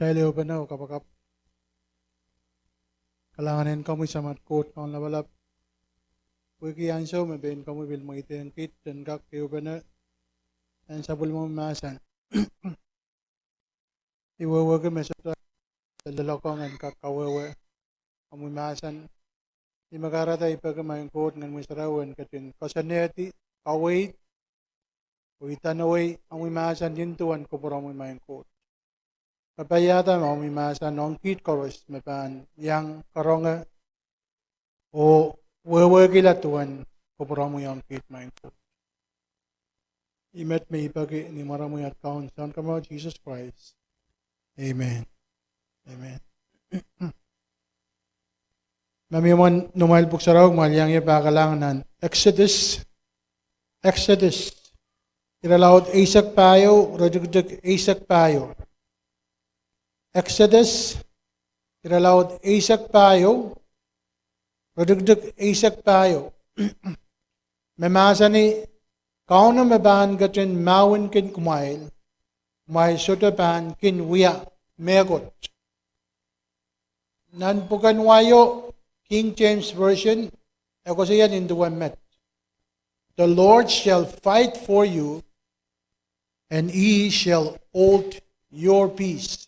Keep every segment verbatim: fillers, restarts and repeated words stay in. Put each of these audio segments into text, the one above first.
Kitail ehupene oh kapakap. Kalahngan en komwi Samat Koht Kaun Lapalap, pwehki ansou me pein komwi pil mweidehng kiht en kak ehupene nan sapwellimomwi mahsen. I wehwehki me sohte loalokong en kak kawehwe omwi mahsen. Ih me kahrehda I peki Maing Koht Ngehn Sarawi en ketin koasoanehdi, kaweid, oh idanawei omwi mahsen nin duwen kupwuromwi Maing Koht. Kapaiada me omwi mahsen ong kiht koaros me pahn iang karonge oh wehwehkihla duwen kupwuromwi ong kiht Maing Koht. Ih met me I peki ni mwaromwi at Kaun Sounkomour Sises Krais. Amen. Amen. Ma mie mwohn noumwail pwuhk sarawi, kumwail iang ie pahkalahng nan Eksodos, Eksodos, irelaud eisek pahieu, iretikitik eisek pahieu. Eksodos, irelaud eisek pahieu, iretikitik eisek pahieu. Me mahsanih, Kauno me pahn ketin mahwenkin kumwail, kumwail sohte pahn kin wia mehkot. Nan pwuken waio, King James Version, e koasoia nin duwen met: The Lord shall fight for you, and ye shall hold your peace.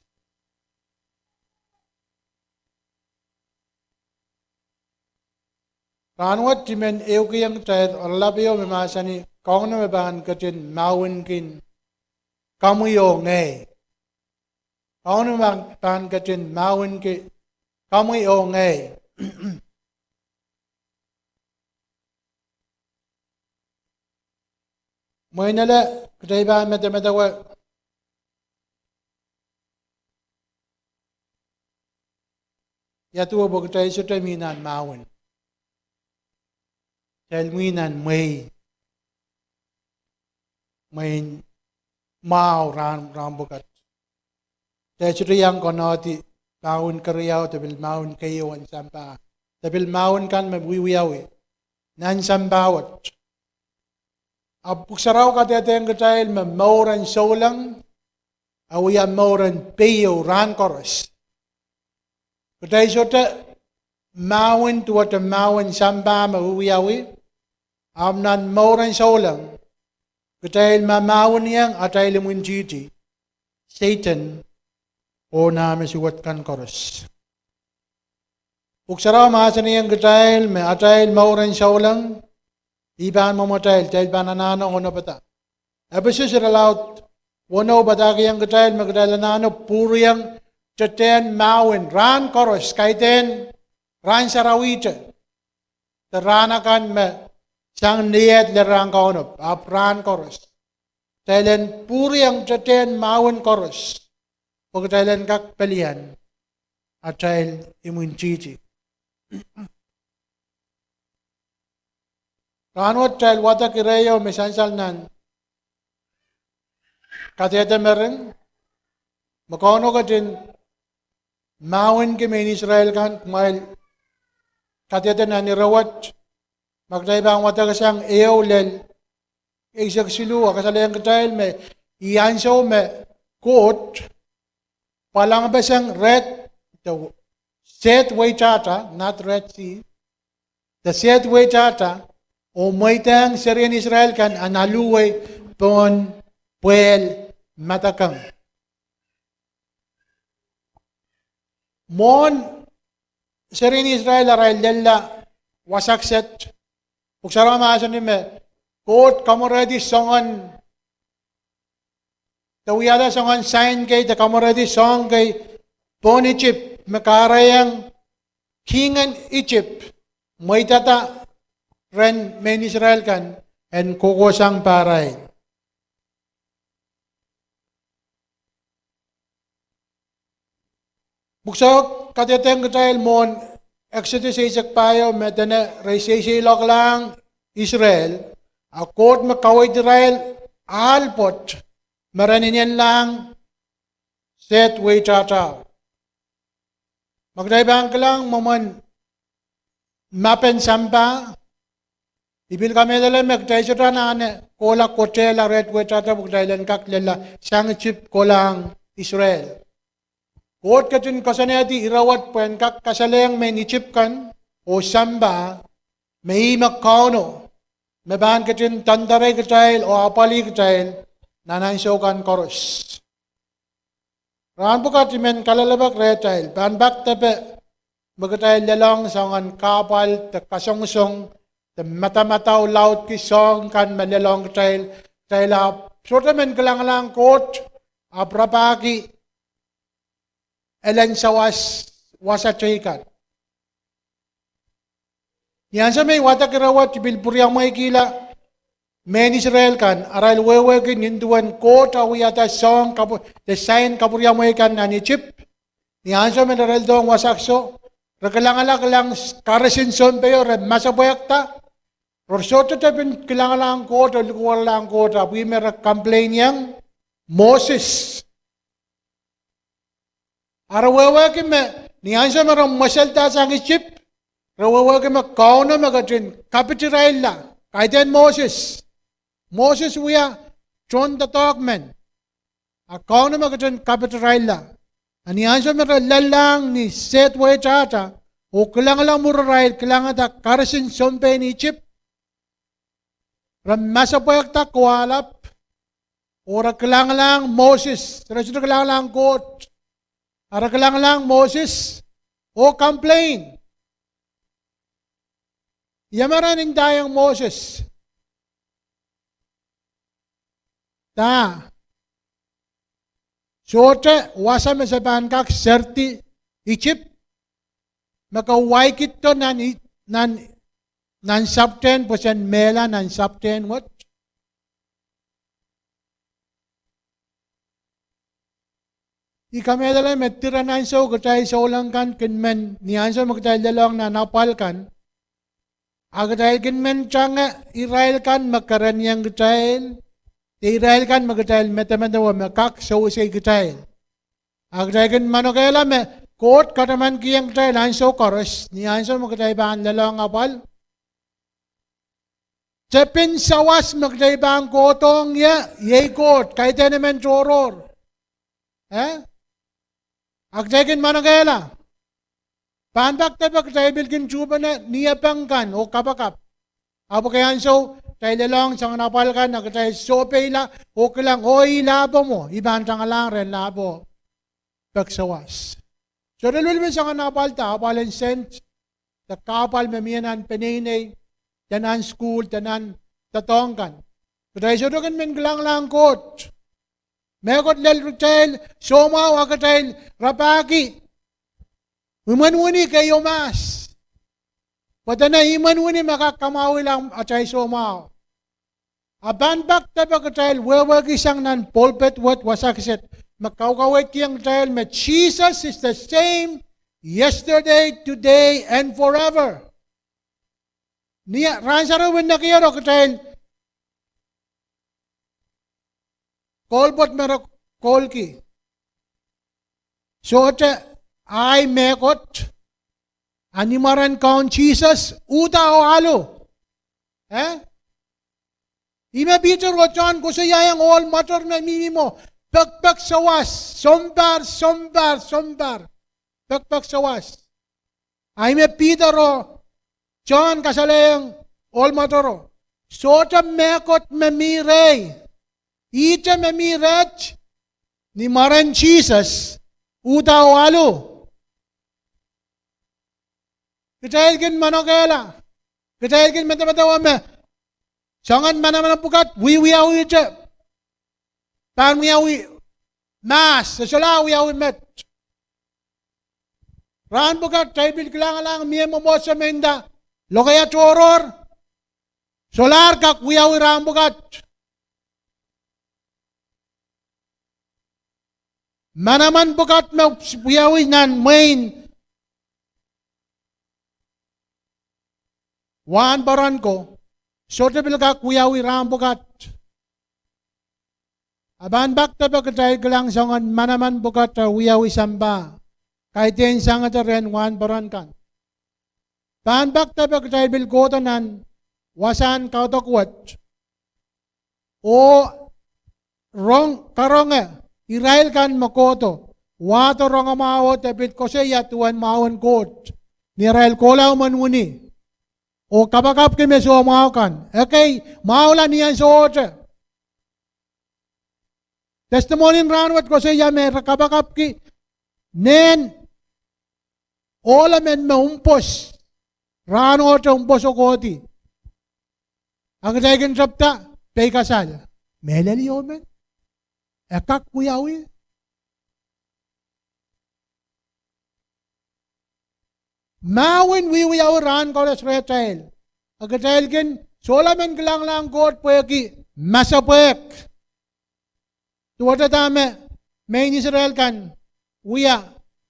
Rahnwet I men ehukihong kitail oaralap ieu me mahsanih, Kauno me pahn ketin mahwenkin komwi oh ngehi. Kauno me pahn ketin mahwenki komwi oh ngehi. Mwein ele kitail pahn medemedewe ia duwe, pwe kitail sohte mi nan mahwen. Kitail mi nan mwehi, mwehin mwahu rahn, rahn pwukat. Kitail sohte iang konohdi mahwen keriau, de pil mahwen keieu en sampah, de pil mahwen kan me wiewiawi nan sampah wet. Ahpw pwuhk sarawi kadehdehng kitail me mour en souleng e wia mour en peieu rahn koaros. Kitail sohte mahwen duwehte mahwen sampah me wiewiawi, ahpw nan mour en souleng kitail mahmahweniong atail imwintihti, Sehdan oh nah me suwed kan koaros. Pwuhk sarawi mahsanihong kitail me atail mour en souleng, I pahn mwomwatail, kitail pahn anahne onopada. Epesus irelaud weneu padahkihong kitail me kitail anahne pwuriong tetehn mahwen rahn koaros, kaidehn rahn sarawihte, de rahn akan me sang ni et lel rahn kaunop, ahpw rahn koaros kitail en pwuriong tetehn mahwen koaros, pwe kitail en kak pelian atail imwintihti. Rahnwet kitail wadek ire ieu me sansal nan Kadehde Mering, me Kauno ketin mahwenki mehn Israel kan. Kumwail kadehde nan ire wet, ma kitail pahn wadek sang ehu lel eisek siluh, e kasalehiong kitail me ih ansou me Koht pwalangpeseng Red, de Sehd Weitahta, not Red Sea, de Sehd Weitahta, oh mweidehng serien Israel kan en aluwei pohn pwehl madakeng. Mwohn serien Israel arail lella wasa kiset, Pwuhk Sarawi mahsanih me Koht kamwerehdi soangen, de wiahda soangen sain kei, de kamwerehdi soahng kei pohn Isip, me kahrehiong kingen Isip mweidada rehn mehn Israel kan en kohkohsang pahrail. Pwuhk Sarawi kadehdehng kitail mwohn Eksodos eisek pahieu me dene re seiseiloaklahng Israel, a Koht me kaweid irail ahl pwoat me ren inenlahng Sehd Weitahta. Ma kitail pahn kilang mwomwen map en sampah, I pil kamehlele me kitail sohte anahne kohla kotehla Sehd Weitahta pwe kitail en kak lella sang Isip kohlahng Israel. Koht ketin koasoanehdi ire wet pwehn kak kasalehiong mehn Isip kan oh sampah me ih me Kauno, me pahn ketin doadoahngki kitail oh apwalih kitail nan ansou kan koaros. Rahn pwukat I men kalelapak rehtail, pahn pak depe me kitail lelohng soangen kahpwal de kasongosong de madamadau laudki soahng kan me lelohng kitail, kitail ahpw sohte men kilangalahng Koht, ahpw rapahki elen sawas, wasa teikan. Ni ansou me I wadek ire wet, I pil pwuriamweikihla mehn Israel kan, arail wehwehki nin duwen Koht a wiahda soahng de sain kapwuriamwei kan nan Isip. Ni ansou me re lelohng wasa kiso, re kilangala kilang karisin sounpeio, re masepwehkda, re sohte tepin kilangalahng Koht oh likwerlahng Koht, ahpw ih me re complainiong Moses. A re wehwehki me, ni ansou me re mweseldahsang Isip, re wehwehki me Kauno me ketin kapitirailla, kaidehn Moses. Moses wia tohndoadoahk men, a Kauno me ketin kapitirailla. A ni ansou me re lellahng ni sehd weitahta oh kilangala mwurirail, kilangada karisin sounpei en Isip, re masepwehkda kowahlap, oh re kilangalahng Moses, re sohte kilangalahng Koht, a re kilangalahng Moses oh complain. Ia me re ndaiong Moses? Da, sohte wasa me se pahn kak seridi Isip, me ke waikihdo nan, nan sapwtehn pwoson mehla nan sapwtehn wet. I kamehlele me diren ansou kitail souleng kan kin men, ni ansou me kitail lelohng nan apwal kan, a kitail kin men tange irail kan me kereniong kitail, de irail kan me kitail medemedewe me kak sewese kitail. A kitail kin manokehla me Koht katamankihong kitail ansou koaros, ni ansou me kitail pahn lelohng apwal. Tepin sawas me kitail pahn kohdohng ie, iei Koht, kaidehn emen tohrohr. Eh? A kitail kin manokehla, pahn pak depe kitail pil kin tuhpene ni epeng kan oh kapakap. Ahpw ekei ansou kitail lelohng soangen apwal kan, a kitail sohpeila oh kilang, oh ih lahpo mwo, I pahn tangalahng rehn lahpo pek sawas. Sohte lipilipil soangen apwal da, apwal en sent, de kahpwal me mie nan peneinei, de nan sukuhl, de nan doadoahk kan. Kitail sohte kin men kilangalahng Koht. Mehkot lel kitail soumwahu a kitail rapahki imwen wini keio mahs, pwe dene imwen wini me kak kamwahwihala atail soumwahu. A pahn pak depe kitail wehwehki sang nan pulpit wet wasa kiset me kaukaweidkihong kitail me Jesus is the same yesterday, today, and forever. Ni rahn sarawi nekiero kitail koul pwoat me re koulki. Sohte ahi mehkot, a ni mwaren Kaun Sises, uhda oh alu. Eh? Ih me Piter oh Sohn koasoiaiong ohl mwoator me mihmi mwo, pekpek sawas, sounpar, sounpar, sounpar, pekpek sawas. A ih me Piter oh Sohn kasalehiong ohl mwoatoro, sohte mehkot me mi rehi, ihte me mi reht, ni mwaren Sises, uhda oh alu. Kitail kin manokehla, kitail kin medemedewe me soangen manaman pwukat wiawiwihte pahn wiawi mahs, e solahr wiawi met. Rahn pwukat kitail pil kilangalahng mie mwomwohdiso me nda lokaia tohrohr, solahr kak wiawi rahn pwukat. Manaman pwukat me wiawi nan mwehin wahnpoaron ko, sohte pil kak wiawi rahn pwukat. A pahn pak depe kitail kilang soangen manaman pwukat wiawi sampah, kaidehn sangete rehn wahnpoaron kan. Pahn pak depe kitail pil kohdo nan wasahn kaudok wet oh rong, karonge irail kan me kohdo, wahdo rongamwahuo de pil koasoia duwen mwahu en Koht ni arail kohla emen wini oh kapakapki me soumwahu kan. Ekei, mwahula ni ansowohte. Testimony en rahnwet koasoia me re kapakapki nehn ohl emen me umpwos rahnohte umpwoso kohdi. A kitail kin tepda, peikasal, mehlel ih emen, e kak wiawi. Mahwen wiewiawi rahn koaros rehtail. A kitail kin solahr men kilangalahng Koht pwehki masepwehk. Duwehte dahme mehn Israel kan wia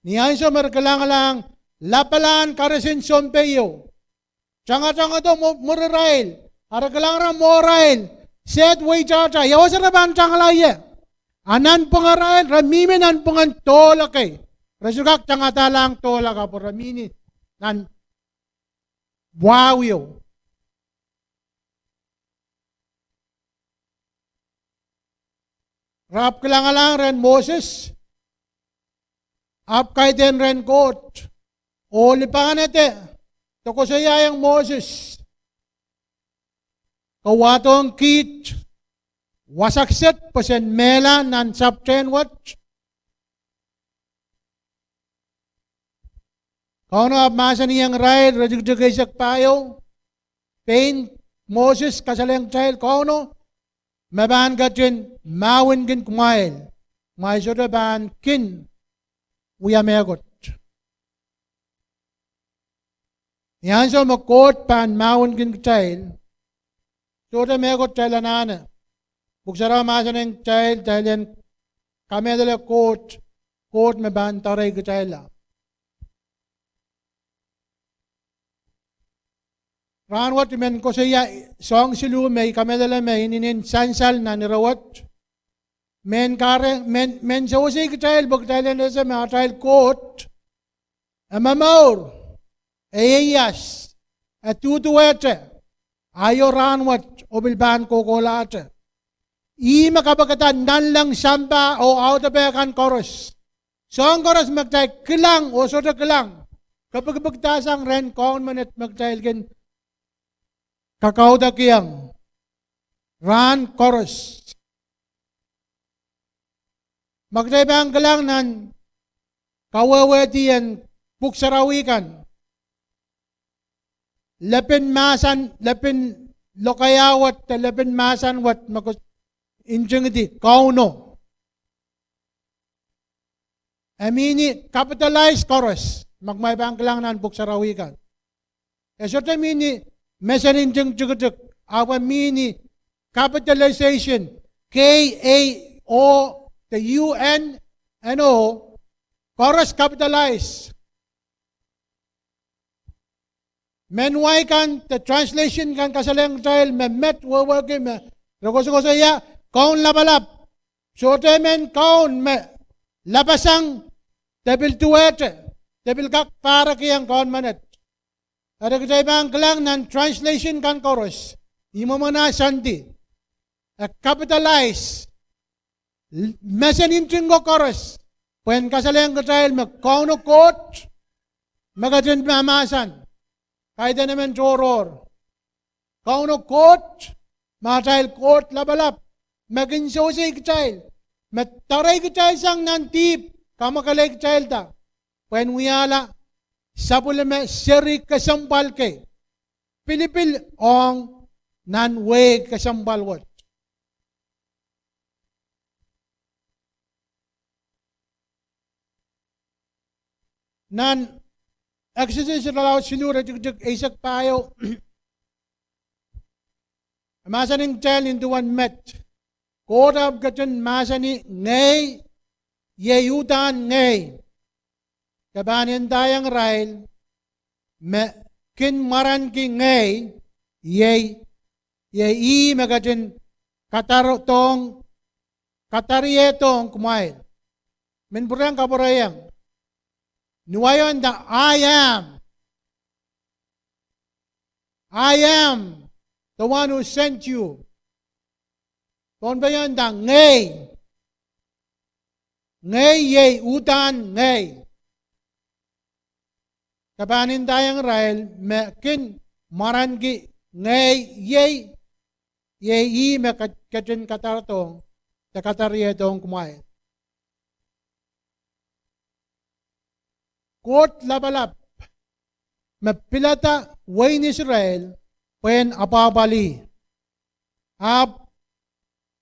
ni ansou me re kilangalahng lapalahn karasin sounpei ieu. Tangatangado mwo-, mwurirail, a re kilang re mwohrail, sehd weitahta, ia wasa re pahn tangala ie. A nanpwungarail, re mihmi nanpwungen dohl ekei. Re sohte kak tangadalahng dohl akan pwe re mihmi nan wahu ieu. Re ahpw kilangalahng rehn Moses, ahpw kaidehn rehn Koht, oh lipahnete de koasoiaiong Moses, ke wahdohng kiht wasa kiset pwe sen mehla nan sapwtehn wet. Kauno ahpw mahsanihong irail, iretikitik eisek pahieu, pein Moses kasalehiong kitail Kauno me pahn ketin mahwenkin kumwail, kumwail sohte pahn kin wia mehkot. Ni ansou me Koht pahn mahwenkin kitail, sohte mehkot kitail anahne. Pwuhk Sarawi mahsanihong kitail, kitail en kamehlele Koht, Koht me pahn doarei kitailla. Rahnwet I men koasoia soahng siluh me I kamehlele me inenen sansal nan ire wet. Mehn kahre-, mehn, mehn sewesei kitail pwe kitail en ese me atail Koht e momour, e ieias, e duduwehte, aio, rahnwet, oh pil pahn kohkohlahte. Ih me kapikada nanleng, sampah oh audepe kan koaros. Soahng koaros me kitail kilang oh sohte kilang, kepikipikdahsang rehn Kaun menet me kitail kin kakaudokiong rahn koaros. Ma kitail pahn kilang nan kawehwehdi en Pwuhk Sarawi kan, lepin mahsen, lepin lokaia wet de lepin mahsen wet me koasoia ntingdi Kauno, e mihmi capitalize koaros. Ma kumwail pahn kilang nan Pwuhk Sarawi kan, e sohte mihmi mesen nting tikitik, ahpw e mihmi capitalization, K A O, de U N N O, koaros capitalize. Mehn wai kan de translation kan kasalehiong kitail me met wehwehki me re koasokoasoia Kaun Lapalap. Sohte emen kaun me lapasang de pil duwehte de pil kak pahrekiong Kaun menet. Eri kitail pahn kilang nan translation kan koaros, ih mwomwen ah sandi, e capitalize mesen nting ko koaros pwehn kasalehiong kitail me Kauno Koht me ketin mahmahsen, kaidehn emen tohrohr. Kauno Koht me atail Koht Lapalap, me kin sewesei kitail, me doarei kitail sang nan dihp, kamwakelei kitailda pwehn wiahla sapwellime seri kesempwal kei, pilipil ong nan wehi kesempwal wet. Nan Exodus irelaud siluh, iretikitik eisek pahieu, e mahsanih kitail nin duwen met. Koht ahpw ketin mahsanih, Ngehi, iei uhdahn ngehi. Ke pahn ndaiong irail me kin mwaranki ngehi, iei, iei ih me ketin kadar-, dohng, kadariedohng kumwail. Men pwurehng kapwureiong. Nuwaio nda, I am. I am the one who sent you. Pohnpeio nda, Ngehi. Ngehi iei uhdahn ngehi. Ke pahn ndaiong irail me kin mwaranki ngehi iei, iei ih me ke-, ketin kadarodohng, de kadariedohng kumwail. Koht lapalap me pilada wehin Israel pwehn apwahpwalih. Ahpw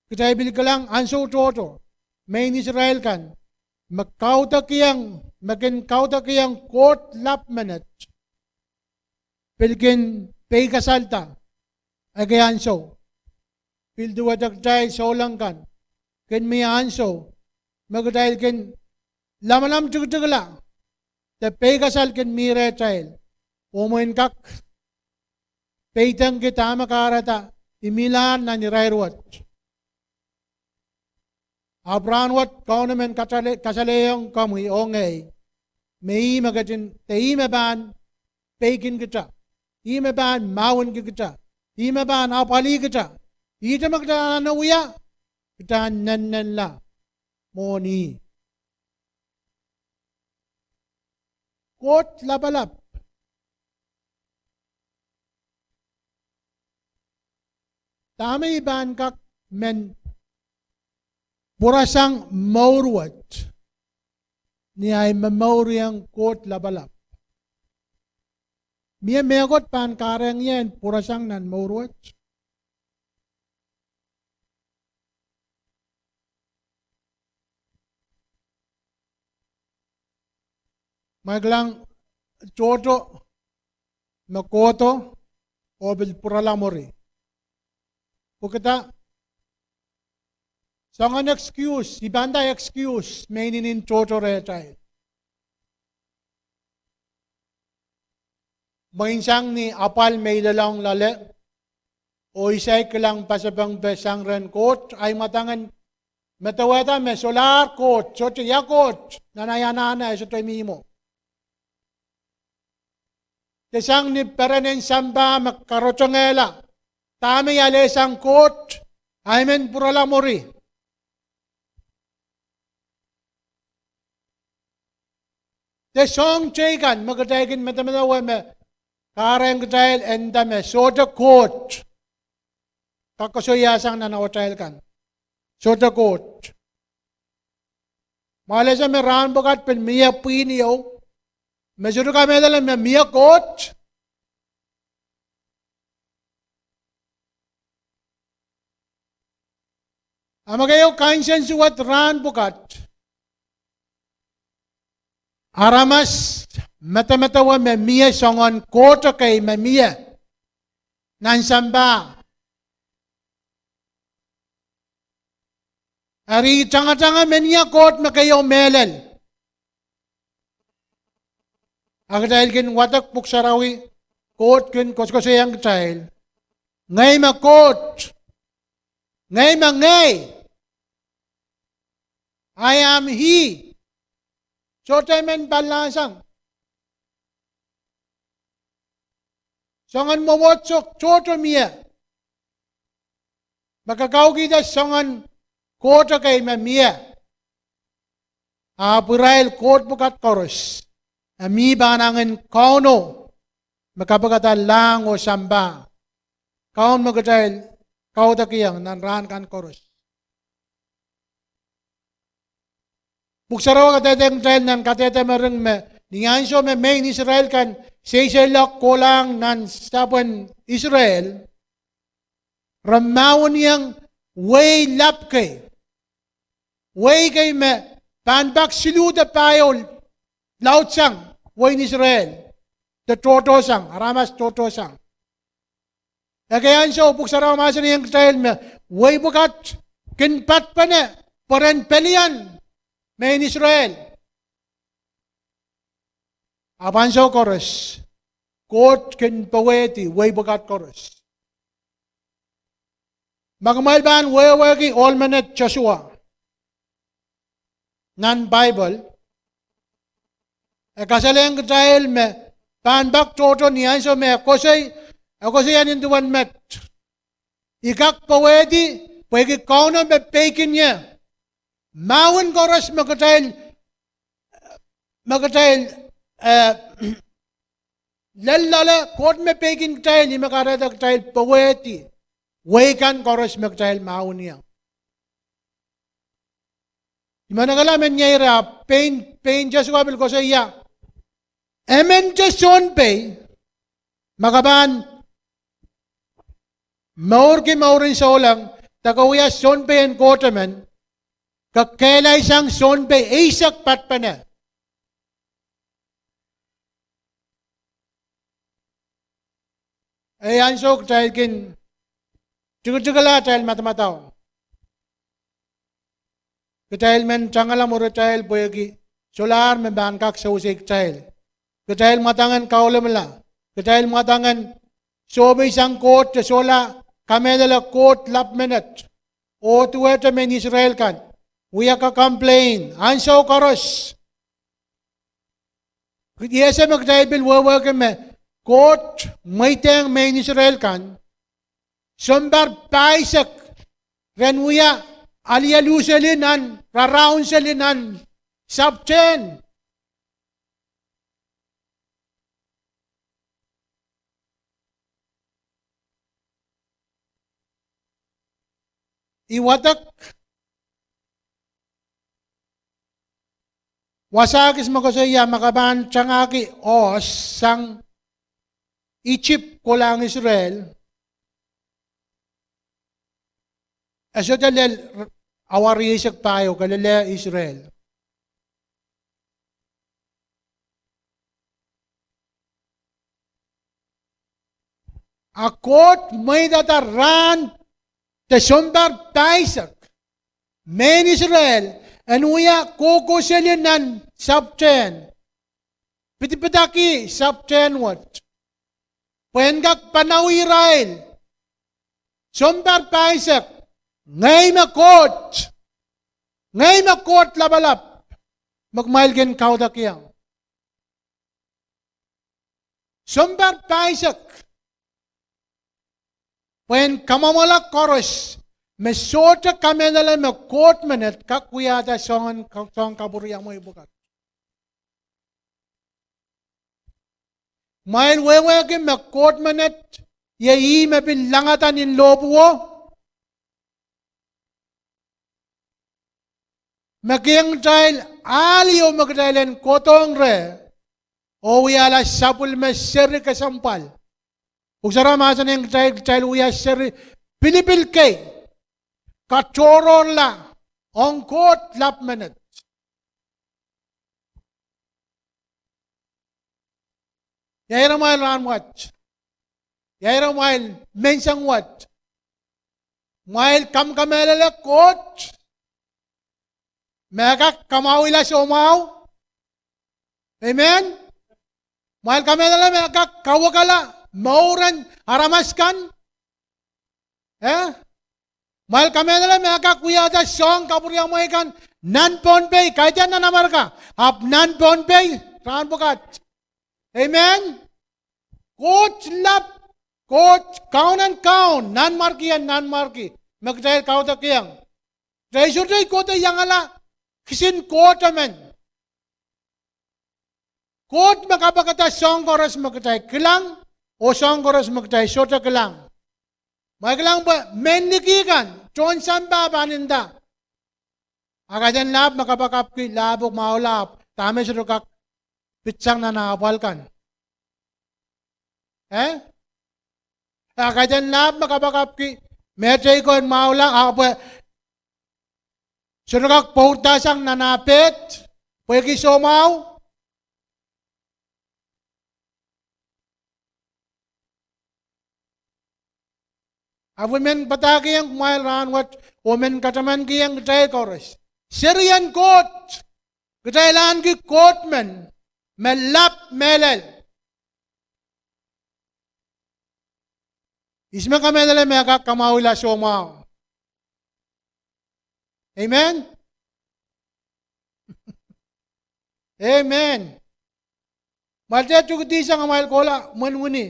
kitail pil kilang ansou tohto, mwein Israel kan me kaudokiong, me kin kaudokiong Koht lap menet, pil kin peikasalda ekei ansou. Pil duwehte kitail souleng kan, kin mie ansou me kitail kin lamalam tikitikla, de peikasal kin mih rehtail, oh mwein kak peidengki dahme kahrehda imwilahr nan irair wet. Ahpw rahnwet Kauno men kasale-, kasalehiong komwi oh ngehi me ih me ketin, de ih me pahn peikin kita, ih me pahn mahwenki kita, ih me pahn apwalih kita. Ihte me kita anahne wia, kita en nennenla mwohn ih. Koht lapalap. Dahme I pahn kak men pwurasang mour wet ni ahi momouriong Koht lapalap? Mie mehkot pahn kahrehiong ie en pwurasang nan mour wet? Ma I kilang tohto me kohdo oh pil pwurala mwuri, pwukida soangen excuse, I pahn nda excuse me inenen tohto rehtail. Mwein sang ni apwal me I lelohng loale, oh I saik kilang pasapengpe sang rehn Koht, ahi mwadang en medewehda me solahr Koht, sohte ia Koht, nan ahi anahne e sohte mih mwo. De sang ni perenen sampah me karotongehla, dahme I alehsang Koht, ahi men pwurala mwuri. De soahng teikan me kitail kin medemedewe me kahrehiong kitail e nda me sohte Koht kak koasoiasang nan atail kan. Sohte Koht. Ma lese me rahn pwukat pil mie pwihn ieu me sohte kamehlele me mie Koht. A me keieu kansensuwed rahn pwukat, aramas medemedewe me mie soangen Koht ekei me mie nan sampah. Eri tangatanga me mie Koht me keieu mehlel. A kitail kin wadek Pwuhk Sarawi, Koht kin koasokoasoiaiong kitail, ngehi me Koht, ngehi me ngehi, I am He. Sohte men palahsang. Soangen mwomwohdiso tohto mie me kakaukihda soangen Koht ekei me mie. Ahpw irail Koht pwukat koaros, e mih pahn angin Kauno me kapikada lahng oh sampah. Kaun me kitail kaudokiong nan rahn kan koaros. Pwuhk Sarawi kadehdehiong kitail nan Kadehde Mering me ni ansou me mwein Israel kan seiseiloak kohlahng nan sapwen Israel, re mahweniong wehi lap kei, wehi kei me pahn pak siluh de pahieu laudsang wehin Israel, de tohtosang, aramas tohtosang. Ekei ansou Pwuhk Sarawi mahsanihong kitail me wehi pwukat kin patpene pweren pelian mwein Israel. Ahpw ansou koaros Koht kin powehdi wehi pwukat koaros. Ma kumwail pahn wehwehki ohl menet Sosua nan Bible, e kasalehiong kitail me pahn pak tohto ni ansou me e koasoi, e koasoi nan duwen met: I kak powehdi pwehki Kauno me peikin ie. Mahwen koaros me kitail, me kitail, eh, lel loale, Koht me peikin kitail, ih me kahrehda kitail powehdi wehi kan koaros me kitail mahwen ie. I manokehla men iei ira, pein, pein Joshua pil koasoia, emente sounpei, ma ke pahn mourki mouren souleng, de ke wia sounpei en Koht emen, ke kehlail sang sounpei eisek patpene. Ei, ansou kitail kin tikitikla atail madamadau. Kitail men tangala mwuritail pwehki solahr me pahn kak sewese kitail. Kitail mwadang en kaulimala. Kitail mwadang en sohpeisang Koht, solahr kamehlele Koht lap menet. Oh duwehte mehn Israel kan wia complain ansou koaros. Ih ese me kitail pil wehwehki me Koht mweidehng mehn Israel kan sounpar pahisek ren wia alieluhseli nan, raraun seli nan sapwtehn. I wadek wasa kis me koasoia ma ke pahn tangahki ohs sang Isip kolahng Israel, e sohte lel awa rieisek pahieu ke lel Israel. A Koht mweidada rahn de sounpar pahisek mehn Israel en wia kohkohseli nan sapwtehn, pidipidaki sapwtehn wet, pwe en kak panawih irail sounpar pahisek, ngehi me Koht, ngehi me Koht lapalap me kumwail kin kaudokiong. Sounpar pahisek, pwe en kamwomwala koaros me sohte kamehlele me Koht menet kak wiahda soangen, soangen kapwuriamwei pwukat. Kumwail wehwehki me Koht menet iei ih me pil langada nin lohpwuo, me kihong kitail ahl ieu me kitail en kohdohng reh oh wiahla sapwellime seri kesempwal. Pwuhk Sarawi mahsanihong kitail, kitail wia seri pilipil kei, katohrohrla ong Koht lap menet. Ia ire amwail rahnwet? Ia ire amwail menseng wet? Amwail kamkamehlele Koht me kak kamwahwihla soumwahu? Amen. Amwail kamehlele me kak kawekala mouren aramas kan? Eh? Amwail kamehlele me kak wiahda soahng kapwuriamwei kan nan Pohnpei, kaidehn nan Amerika, ahpw nan Pohnpei rahn pwukat? Amen. Koht lap, Koht Kaun en kaun, Nanmwarkien nanmwarki, me kitail kaudokiong. Kitail sohte kohdo iangala kisin koht emen. Koht me kapikada soahng koaros me kitail kilang oh soahng koaros me kitail sohte kilang. Amwail kilang pwe mehn liki kan, tohn sampah pahn inda, a kaidehn lahp me kapakapki lahpo mwahula, ahpw dahme sohte kak pitsang nan ah apwal kan? Eh? A kaidehn lahp me kapakapki mehtei ko en mwahula, ahpw e sohte kak pwourdasang nan ah pet pwehki soumwahu? Ahpw I men padahkihong kumwail rahnwet oh men katamankihong kitail koaros, serien Koht, kitail ahneki Koht men me lap mehlel. Ihs me kamehlele me kak kamwahwihla soumwahu? Amen. Amen. Amwail dehr tukidihsang amwail kohla mwen wini.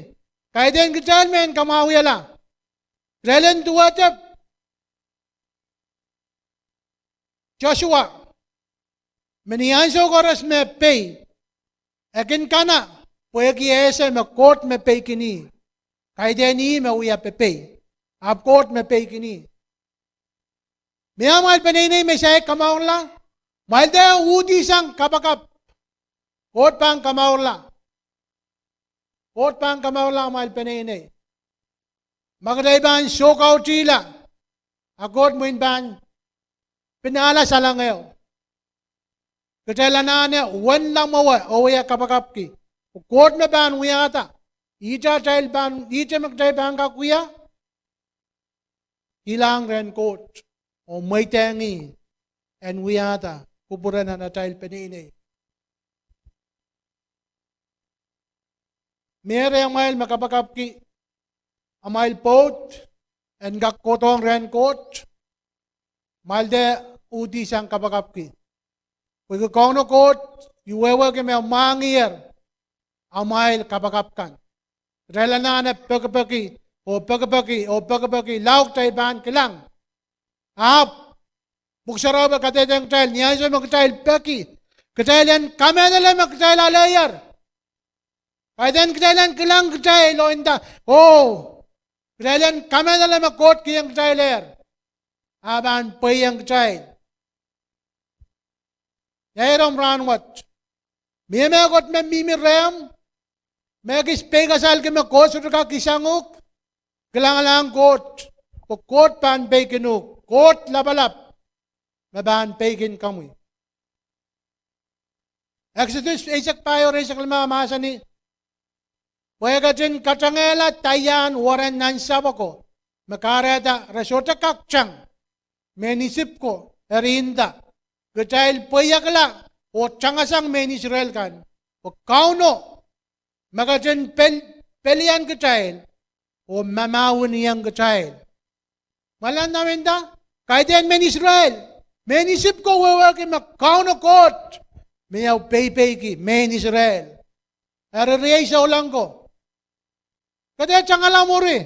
Kaidehn kitail me en kamwahwihala. Kitail en duwehte, Sosua, me ni ansou koaros me pei, e kin kana, pwehki e ese me Koht me peikinih. Kaidehn ih me wia pepei, ahpw Koht me peikinih. Mie amwail peneinei me saik kamourala, amwail dehr uhdisang kapakap, Koht pahn kamourala. Koht pahn kamourala amwail peneinei. Ma kitail pahn soukautihla, a Koht mwin pahn pinahla salengeo. Kitail anahne wenla mwowe oh wia kapakapki, Koht me pahn wiahda ihte atail pahn, ihte me kitail pahn kak wia. Kilang rehn Koht oh mweidehng ih en wiahda kupwure nan atail peneinei. Mie rehmwail me kapakapki amwail pwoud en kak kohdohng rehn Koht, amwail dehr uhdisang kapakapki. Pwehki Kauno Koht I wehwehki me mwahngiher amwail kapakap kan. Kitail anahne pekipeki oh pekipeki oh pekipeki lao kitail pahn kilang. Ahpw Pwuhk Sarawi kadehdehiong kitail ni ansou me kitail peki, kitail en kamehlele me kitail aleier. Kaidehn kitail en kilang kitail oh nda, oh, kitail en kamehlele me Koht kihong kitailehr, a pahn pweiong kitail. Iei rehmw rahnwet. Mie mehkot me mihmi rehmw, me kis peikasalki me Koht sohte kak isang uhk, kilangalahng Koht, pwe Koht pahn peikin uhk, Koht lapalap me pahn peikin komwi. Eksodos eisek pahieu, eisek limau mahsanih, pwe e ketin katengehla daiahn weren nansapw ako, me kahrehda re sohte kak tang mehn Isip ko. Eri nda, kitail pweiekla oh tangasang mehn Israel kan, pwe Kauno me ketin pel, pelian kitail oh mamahweniong kitail. Mwahula nda, kaidehn mehn Israel, mehn Isip ko wehwehki me Kauno Koht me iang peipeiki mehn Israel. Eri riei souleng ko, ke dehr tangala mwuri,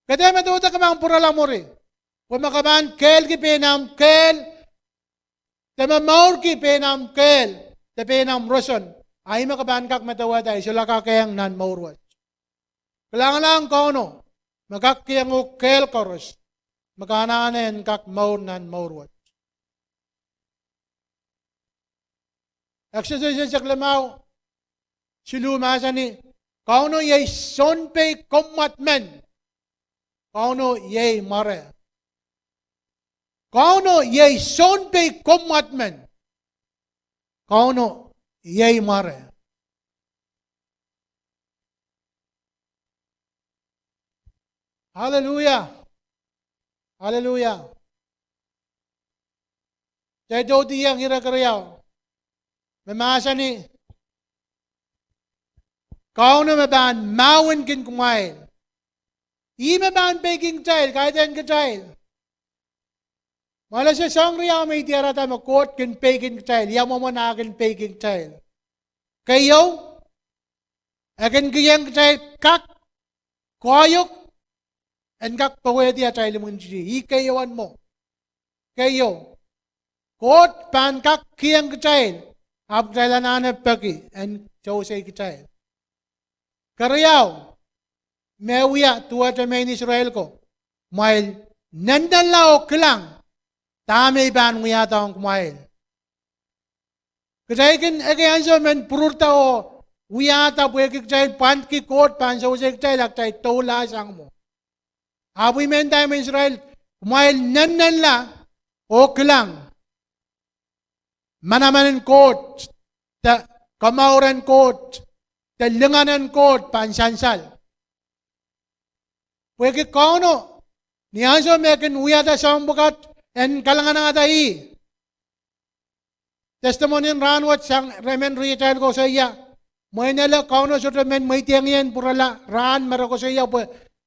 ke dehr medewehda ke pahn pwurala mwuri, pwe ma ke pahn kehlki pein ahmw kehl, de momourki pein ahmw kehl, de pein ahmw roson, a ih me ke pahn kak medewehda e solahr kak iang nan mour wet. Kilangalahng Kauno me kak kihong uhk kehl koaros me ke anahne en kak mour nan mour wet. Eksodos eisek limau, siluh mahsanih, Kauno iei sounpei komwad men. Kauno iei mware. Kauno iei sounpei komwad men. Kauno iei mware. Aleluia. Aleluia. Kitail dohdiong ire keriau, me mahsanih, Kauno me pahn mahwenkin kumwail. Ih me pahn peikin kitail, kaidehn kitail. Mwahula soahng riau me I diarada me Koht kin peikin kitail, ia mwomwen ah kin peikin kitail. Keieu, e kin kihong kitail kak koahiek en kak powehdi atail imwintihti. Ih keieun mwo. Keieu, Koht pahn kak kihong kitail, ahpw kitail anahne peki en sewese kitail. Keriau, me wia duwehte mehn Israel ko, kumwail nennenla oh kilang dahme I pahn wiahda ong kumwail. Kitail kin ekei ansou men pwururda oh wiahda pwehki kitail pwandki Koht pahn sewese kitail, a kitail doula sang mwo. Ahpw I men nda mehn Israel, kumwail nennenla oh kilang manaman en Koht, de komour en Koht, de lingan en Koht pahn sansal. Pwehki Kauno, ni ansou me e kin wiahda soahng pwukat, en kalinganahda ih. Testimony en rahnwet sang re men riatail koasoia, mwein ele Kauno sohte men mweidehng ie en pwurala rahn me re koasoia pwe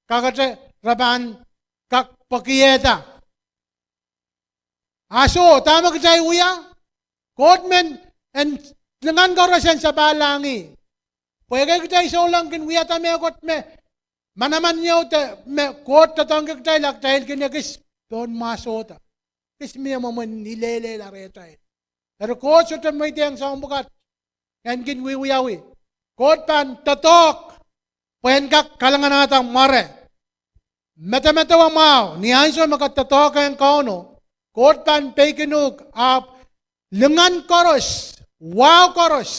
kakete re pahn kak pekihda. A soh, dahme kitail wia? Koht men en lingan koaros en sapahlahng ih. Pwe ekei kitail souleng kin wiahda mehkot me manaman ieu de me Koht doadoahngki kitail, a kitail kin ekis pohn mwahsohda. kis mie mwomwen ileilei la rehtail. Eri Koht sohte mweidehng soahng pwukat en kin wiewiawi. Koht pahn doadoahk pwe en kak kalinganahda mware. Medemedewe mwahu, ni ansou me ke doadoahk ong Kauno, Koht pahn peikin uhk, ahpw lingan koaros, wahu koaros,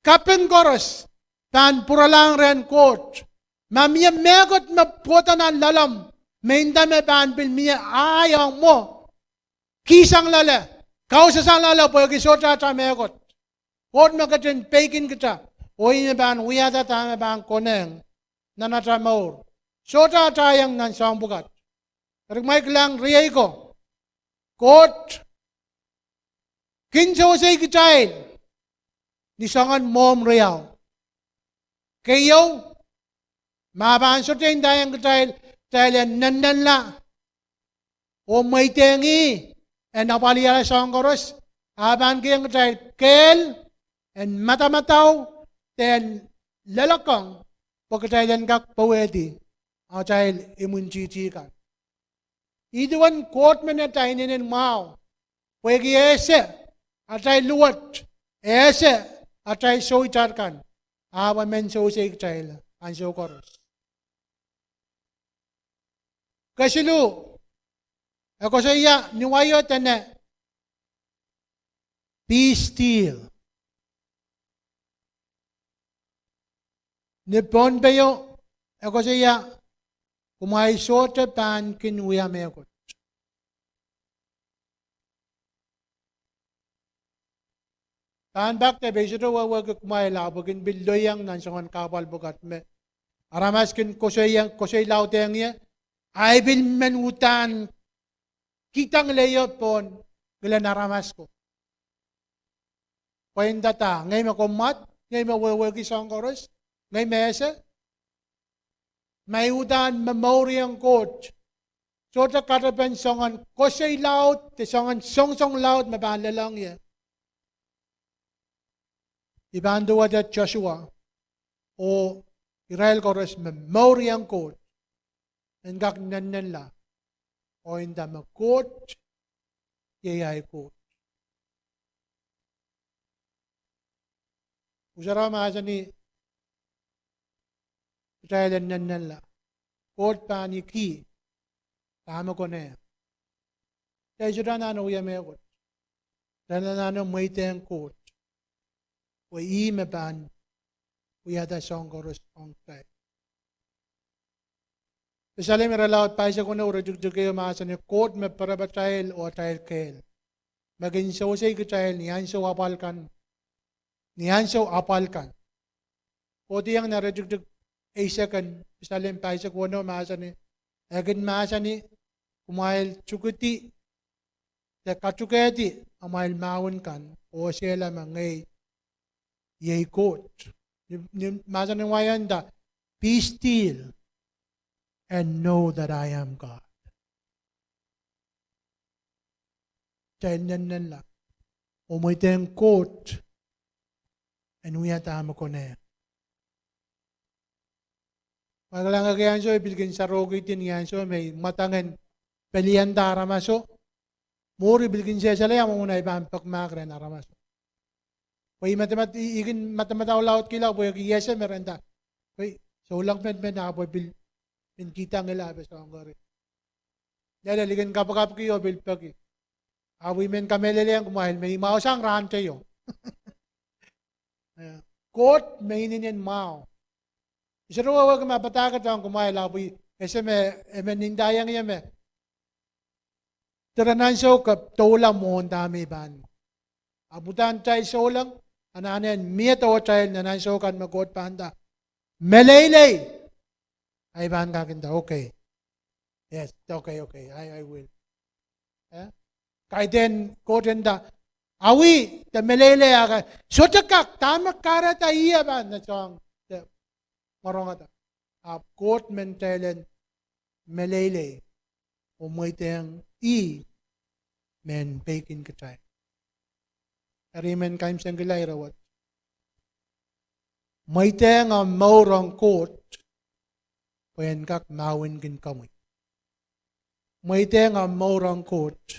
kaping koaros pahn pwuralahng rehn Koht. Ma mie mehkot me pwohda nan loalomw, me nda me pahn pil mie ahi ong mwo, kihsang loale, kausasang loale pwehki sohte atail mehkot. Koht me ketin peikin kitail, oh ih me pahn wiahda dahme pahn konehng nan atail mour. Sohte atail iang nan soahng pwukat. Eri kumwail kilang riei ko, Koht kin sewese kitail ni soangen mwohmw riau. Keieu, ma pahn sohte ndaiong kitail, kitail en nennenla oh mweidehng ih en apwalihala soahng koaros, a pahn kihong kitail kehl en madamadau de en loalokong pwe kitail en kak powehdi atail imwintihti kan. Ih duwen Koht men atail inenen mwahu, pwehki e ese atail luwet, e ese atail sohte kan, ahpw e men sewese kitail ansou koaros. Kesiluh, e koasoia ni waio dene, be still. Ni Pohnpeio, e koasoia, kumwail sohte pahn kin wia mehkot. Pahn pak de pei sohte wehwehki kumwail ahpw e kin pil loiong nan soangen kahpwal pwukat me aramas kin koasoia, koasoi laudehng ie, ahi pil men uhdahn kihdang leio pohn ngilen aramas ko. Pwe ndahda, ngehi me kommwad, ngehi me wehwehki soahng koaros, ngehi me ese. Ma I uhdahn momouriong Koht, sohte katepen soangen koasoi laud de soangen songosong laud me pahn lelohng ie. I pahn duwehte Sosua oh irail koaros me momouriong Koht en kak nennenla oh nda me Koht iei ahi Koht. Pwuhk Sarawi mahsanih kitail en nennenla, Koht pahn ikih dahme konehng. Kitail sohte anahne wia mehkot. Kitail anahne mweidehng Koht, pwe ih me pahn wiahda soahng koaros ong kitail. Pesalem irelaud pahisek weneu, iretikitik ehu mahsanih, Koht me perepatail oh atail kehl, me kin sewese kitail ni ansou apwal kan, ni ansou apwal kan. Kohdiong nan iretikitik eisek en Pesalem pahisek weneu mahsanih, e kin mahsanih, kumwail tukedi de katukedi amwail mahwen kan oh esehla me ngehi iei Koht. Ni, ni mahsanih wai nda, be still and know that I am God. Kitail nennenla oh mweidehng Koht en wia dahme konehng. Pwe kilang, ekei ansou I pil kin sarohkihdi ni ansou me I mwadangen pelianda aramaso, mwuhr I pil kin sehselei mwomwen ahi pahn pekmahk rehn aramaso. Pwe I madamadau, I, I kin madamadau laudkihla pwehki I ese me re nda, pwe souleng men, men ahpw e pil, men kihdangala pwe soahng koaros. Lel I kin kapakapki oh pil peki. Ahpw I men kamehlelehiong kumwail me I mwahusang rahn teio. Koht me inenen mwahu. I sohte wehwehki ma padahk et ong kumwail, ahpw I ese me e men ndaiong ie me diren ansou ke doula mwohn dahme I pahn. Ahpw uhdahn kitail souleng anahne en mie dewatail nan ansou kan me Koht pahn nda, meleilei. Ahi pahn kak nda, okay. Yes, okay, okay, I, I will. Kaidehn Koht nda, awi, de meleilei, ahpw sohte kak, dahme kahrehda ih e pahn nda soahng de rongada. Ahpw Koht men kitail en meleilei oh mweidehng ih men peikin kitail. Eri I men kaimwisekila ire wet, mweidehng omw mour ong Koht pwe en kak mahwenkin komwi. Mweidehng omw mour ong Koht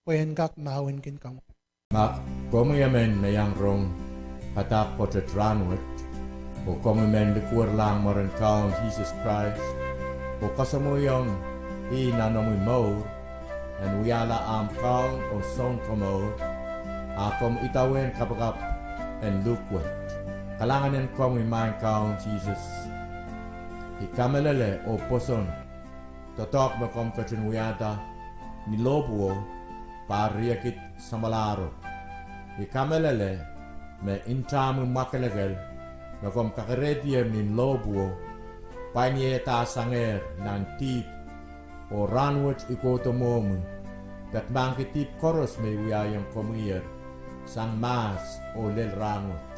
pwe en kak mahwenki komwi. Ma komwi emen me iang rong padahk pwoatet rahnwet, oh komwi men likwerlahng mwaren Kaun Sises Krais, oh kasamwoiong ih nan omwi mour, en wiahla ahmw Kaun oh Sounkomour, a komw idawehn kapakap en luhk wet. Kalahngan en komwi, Maing Kaun Sises. I kamehlele oh pwoson doadoahk me komw ketin wiahda ni lohpwuo, pahr riekid samwalahro. I kamehlele me ntahmwi mwakelekel me komw kakerehdier ni lohpwuo, pwain ie dahsangehr nan dihp, oh rahnwet I kohdo mwohmwi, peki mahkki dihp koaros me I wiahiong komwier, sang mahs oh lel rahnwet.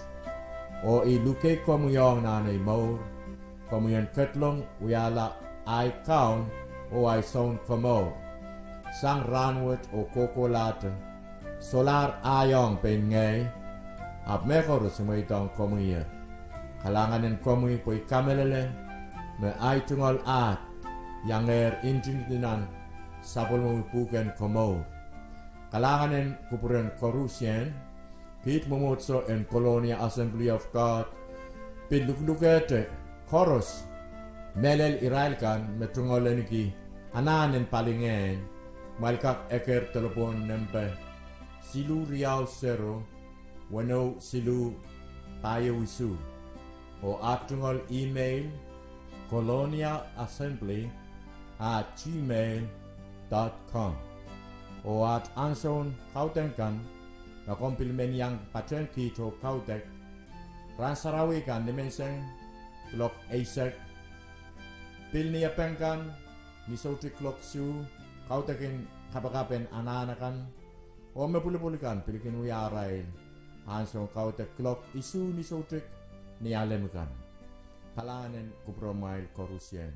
Oh I luke komwi ong nan ei mour, komwi en ketlong wiahla ahi Kaun oh ahi Sounkomour, sang rahnwet oh kohkohlahte, solahr ahi ong pein ngehi, ahpw mehkoaros I mweidohng komwier. Kalahngan en komwi pwe I kamehlele me ahi tungoal ahd iangehr ntingdi nan sapwellimomwi pwuhken komour. Kalahngan en kupwuren koarusie, kiht mwomwohdiso en Colonia Assembly of God pil luklukehte koaros, mehlel irail kan me tungoal ahneki anahn en palingehn, kumwail kak eker delepwohn nempe siluh riau sero, weneu siluh, pahieu isuh, oh aht tungoal email, colonia assembly at gmail dot com. Oh aht ansoun kaudok kan, ma komw pil men iang patehng kiht oh kaudok, rahn sarawi kan nimenseng kuloak eisek, pil niepeng kan ni soutik kuloak isuh, kaudokin kapakap en anahn akan, oh me pwulopwul kan pil kin wia arail ansoun kaudok kuloak isuh ni soutik Nialem kan. Kalahngan en kupwuromwail koarusie.